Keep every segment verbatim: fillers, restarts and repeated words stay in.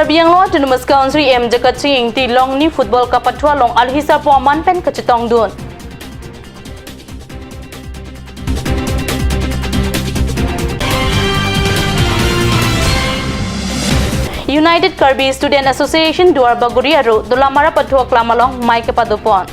Karbi Anglong Autonomous Council M Jagat Sing Ingti longni football kapathu along alhi sarpo aman pen kachetongdun. United Karbi Student Association Duarbagori aro Dolamara pathu aklam along mei kepadopon.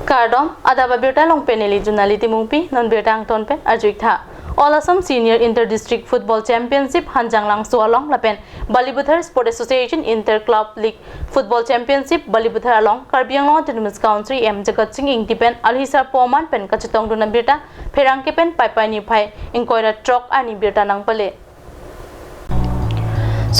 Kardom, adap abirta along pen neli Junali Timungpi, non birta angton pen arju-ik tha. All Assam Senior Inter District Football Championship Hanjanglangso along lapen Balipathar Sport Association Inter Club League Football Championship Balipathar along Karbi Anglong Autonomous Council M Jagat Sing Ingti pen alhi sarpo aman pen kachetongdun abirta pherangke pen Paipai niphai ingkoi ra throk arni birta nangpale.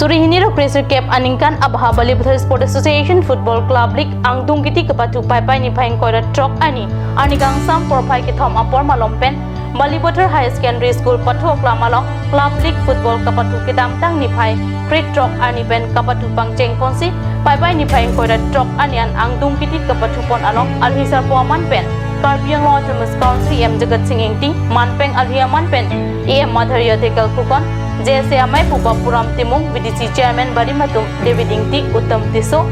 Suri hini ro kresirkep aningkan abaha Balipathar Sport Association Football Club League angdung kiti kapathu Paipai niphai ingkoi ra throk arni, arni kangsam porphai kethom apor malom pen Balipathar Higher Secondary School pathu aklam along Club League Football kapathu kedamtang niphai krethrok arni pen kapathu pangcheng ponsi Paipai niphai ingkoi ra throk arni an angdung kiti kapathupon along alhi sarpo aman pen Karbi Anglong Autonomous Council M Jagat Sing Ingti, manpeng alhi aman pen E M Madhurya Dhekial Phukan, J S A amei pu Bapuram Timung, V D C Chairman barim atum David Ingti, Uttam Tisso,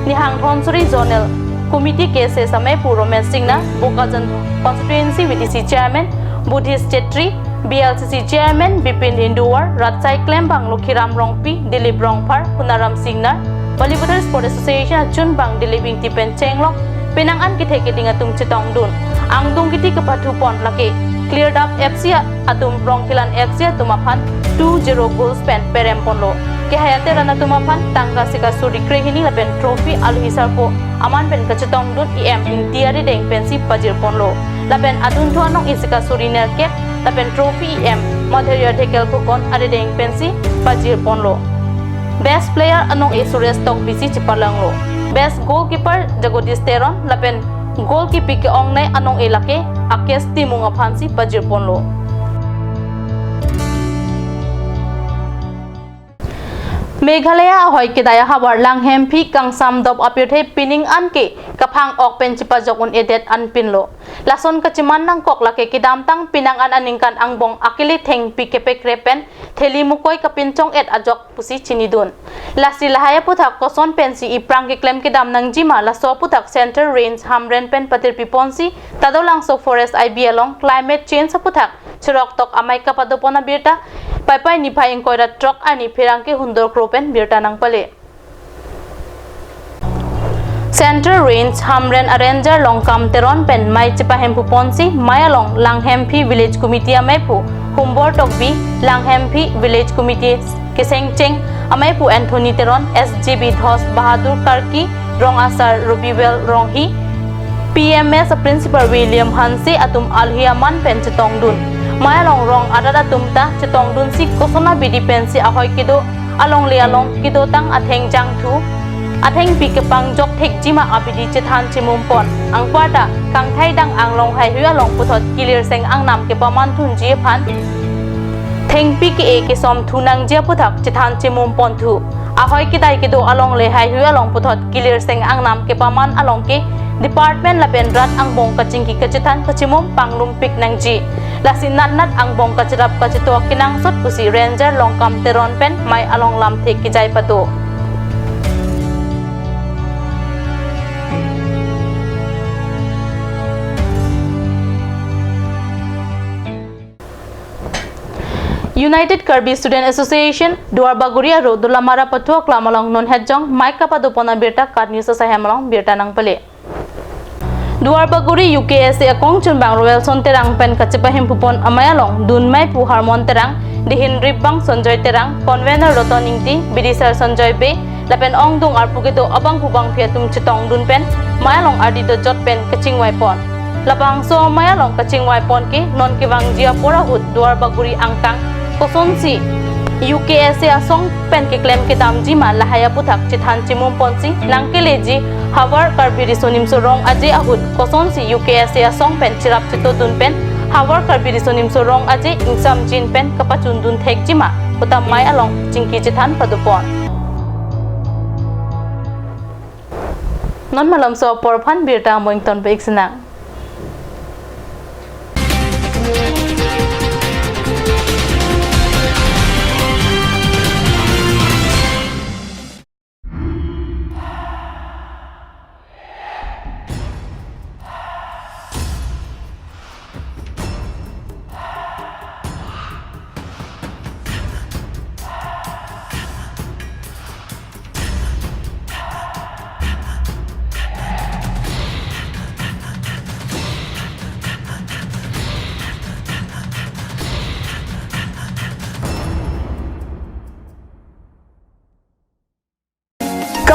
Nihang Dhonsuri Zonal Committee K S S amei pu Romesh Singnar, Bokajan Constituency V D C Chairman Buddhist Chetri, B L C C Chairman Bipin Induwar, Ratsai Klembang Lokhiram Rongpi, Dilip Rongphar, Kunaram Singnar, Balipathar Sport Association achunbang Dilip Ingti pen chenglok penang an kethe keding atum chetongdun. Angdung kiti kapathupon lake Clear Dap F C atum Rongkhelan F C atum aphan two zero goals pen perem ponlo. Kehai ateran atum aphan tangka sika suri krehini lapen trophy alhi sarpo aman pen kachetongdun E M Ingti arideng pensi pajir ponlo. Lapen adunthu anong-e sika suri nerkep lapen trophy E M Madhurya Dhekial Phukan arideng pensi pajir ponlo. Best player anong-e Suresh Tokbi si chepalanglo. Best goalkeeper Jagodish Teron lapen goalkeeper ke-ongnei anong-e lake Akesh Timung aphansi pajir ponlo. Meghalaya ahoi kedai ahavar Langhemphi kangsam dop apirthe pining an ke kaphang-ok pen chepajok un-edet anpinlo. Lason kacheman nangkok lake kedamtang penang an aningkan angbong akele thengpi kepekre pen theli mukoi kapinchong-et ajok pusi chinidun. Lasi lahai aputhak koson pensi iphrang keklem kedam nangjima, laso aputhak Central Range Hamren pen patirpi ponsi Tadolangso Forest I B along climate change aputhak cheroktok amei kapadopon abirta Paipai niphai ingkoi ra throk arni pherangke Hundor Kro pen birta nangpale. Central Range Hamren a-ranger Longkam Teron pen mei chepahemphu ponsi mei along Langhemphi Village Committee amei pu Humbor Tokbi, Langhemphi Village Committee kesengcheng amei pu Anthony Teron, S G B Dhos Bahadur Karki, rong asar Robiwel Ronghi, P M S a-principal William Hanse atum alhi aman pen chetongdun. Mei along rong arat atum ta chetongdunsi koson abidi pensi ahoi kedo alongle along kedotang atheng jangthu, athengpi kepangjok thekjima abidi chethan chemum pon. Anparta kangthai dang anglong haihui along puthot kilir seng angnam kepamanthunji aphan thengpi ke-e kesomthu nangji aputhak chethan chemum ponthu. Ahoi kedai kedo alongle haihui along puthot kilir seng angnam kepaman along ke department lapen rat angbong kachingki kachethan kachemum panglumpik nangji. Lasi natnat angbong kacherap kachetok kenangsot pusi ranger Longkam Teron pen mei along lamthe kejai pado. United Karbi Student Association Duarbagori aro Dolamara pathu aklam along non hetjong mei kapadopon abirta KAT News asai hem along birta nangpale. Duarbagori U K S A akong chunbang Roelson Terang pen kachepahemphu pon amei along dun mei pu Harmon Terang, dihin ripbang Sonjoy Terang, convener Roton Ingti, bidisar Sonjoy Bey, lapen ongdung arpu kedo abangphu bangphi atum chetongdun pen mei along ardi dojot pen kachingvai pon. Labangso mei along kachingvai pon ke non kevangji apor ahut Duarbagori angkang kosonsi U K S A asong pen keklem kedamji ma lahai aputhak chethan chemum ponsi nangkeleji havar Karbi Riso Nimso Rong Aje ahut kosonsi U K S A asong pen cherap chetodun pen havar Karbi Riso Nimso Rong Aje ingsamjin pen kapachundun thekji ma puta mei along chingki chethan padopon. Non malomso apor aphan birta amoing tonpe-ik sinang.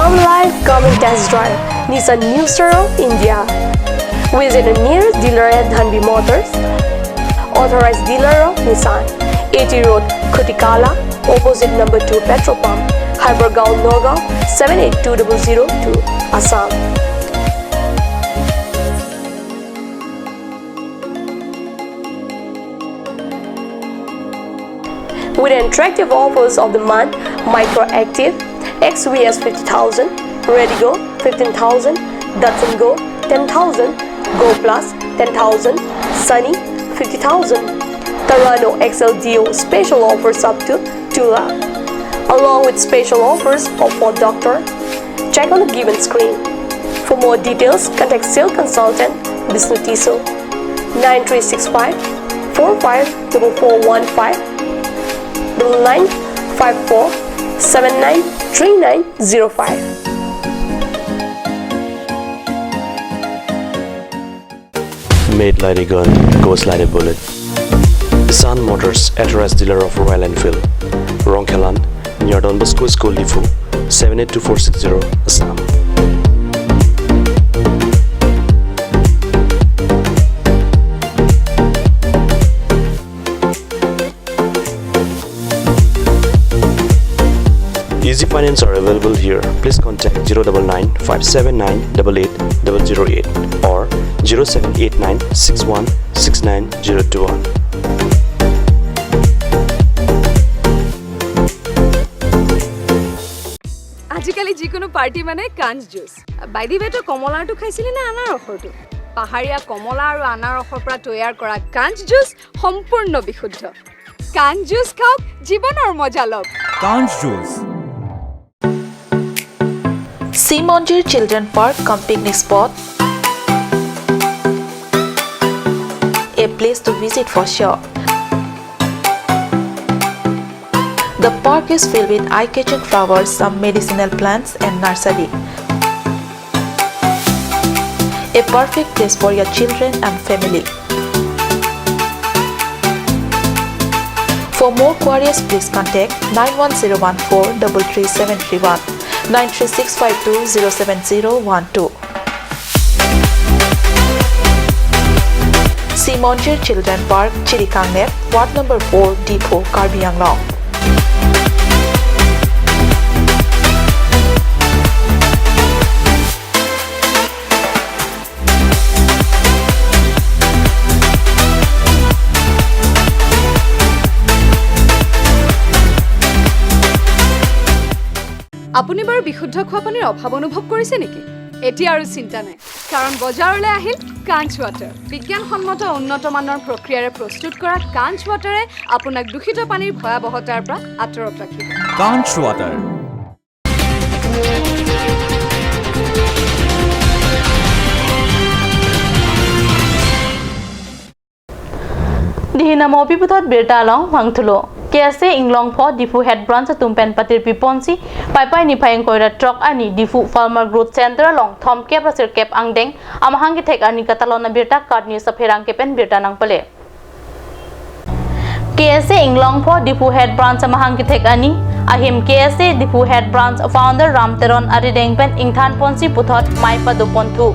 Come live, come and test drive Nissan New Star of India. Visit a nearest dealer at Dhanvi Motors, authorized dealer of Nissan, A T Road, Khutikala, opposite number two petrol pump, Hypergaon, Nagaon, seven eight two double zero two, Assam. With attractive offers of the month, Micra Active, X V S fifty thousand, Redigo fifteen thousand, Datsun Go ten thousand, Go Plus ten thousand, Sunny fifty thousand, Terrano X L D O special offers up to two lakh, along with special offers of Ford Doctor. Check on the given screen. For more details, contact sales consultant Bishnu Tisso, nine three six five four five double four one five, double nine five four seven nine three nine zero five. Made like a gun, goes like a bullet. Sun Motors, authorized dealer of Royal Enfield. Rongkhelan, near Don Bosco School, Diphu, seven eight two four six zero, Assam. Easy Finance are available here. Please contact zero double nine five seven nine double eight double zero eight or zero seven eight nine six one six nine zero two one. আজিকালি যিকোনো পাৰ্টি মানে কাঞ্চ juice. By the ৱে, তই কমলাৰটো খাইছিলি নে আনাৰসৰটো? পাহাৰীয়া কমলা আৰু আনাৰসৰ পৰা তৈয়াৰ কৰা কাঞ্চ জুচ সম্পূৰ্ণ বিশুদ্ধ। কাঞ্চ জুচ খাওক, জীৱনৰ মজা লওক। Kanch Juice. Simonjir Children Park cum picnic spot. A place to visit for sure. The park is filled with eye-catching flowers, some medicinal plants and nursery. A perfect place for your children and family. For more queries, please contact nine one zero one four double three seven three one, nine three six five two zero seven zero one two. Simonjir Children Park, Chirikangnep, Ward number four, Diphu, Karbi Anglong. আপুনি বাৰু বিশুদ্ধ খোৱা পানীৰ অভাৱ অনুভৱ কৰিছে নেকি? এতিয়া আৰু চিন্তা নাই, কাৰণ বজাৰলৈ আহিল কাঞ্চ ৱাটাৰ। বিজ্ঞানসন্মত উন্নত মানৰ প্ৰক্ৰিয়াৰে প্ৰস্তুত কৰা কাঞ্চ ৱাটাৰে আপোনাক দূষিত পানীৰ ভয়াৱহতাৰ পৰা আঁতৰত ৰাখিব। Kanch Water. Dihina Mopi puthot birta along vangthulo. K S A Inglongpho Diphu Head Branch atum pen patirpi ponsi, Paipai niphai ingkoi ra throk arni Diphu Farmer Growth Center along thomkep ra sirkep angdeng amahang kethek arni katalon abirta KAT News apherangke pen birta nangpale. K S A Inglongpho Diphu Head Branch amahang kethek arni ahim K S A Diphu Head Branch founder Ram Teron arideng pen ingthan ponsi puthot mei pado ponthu.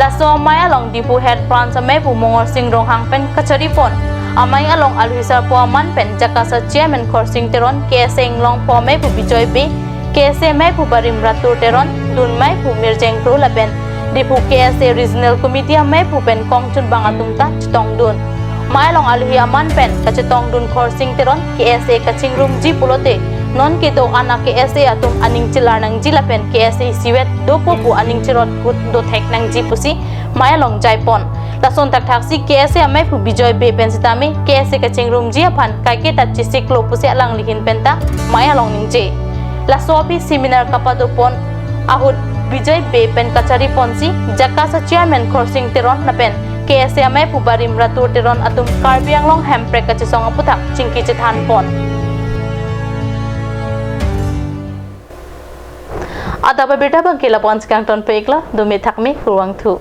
Laso mei along Diphu Head Branch amei pu Mongorsing Ronghang pen kachari pon. Amei along alwi sarpo aman pen Jakasa Chairman Khorsing Teron, K S A Inglongpho amei pu Bijoy Bey, K S A amei pu Barim Ratur Teron, dun mei pu Mirjeng Kro lapen Diphu K S A Regional Committee amei pu pen kongchunbang atum ta chetongdun. Mei along alwi aman pen kachetongdun Khorsing Teron, K S A kachingrumji pulote non kedo-an a K S A atum aning chelar nangji lapen K S A isivet dopo pu aning cherot kut dothek nangji pusi mei along jai pon. Lason thakthaksi K S A amei pu Bijoy Bey pen sitame K S A kachingrumji aphan kaiketa chesiklo pusi alangli ahin penta mei along ningje. Laso aphi seminar kapado pon ahut Bijoy Bey pen kachari ponsi Jakasa Chairman Khorsing Teron lapen K S A amei pu Barim Ratur Teron atum Karbi Anglong Hemprek kachesong aputhak chingki chethan pon. Adap abirta abangke lapu-an si kangton peklo, dome thakme, kurvangthu.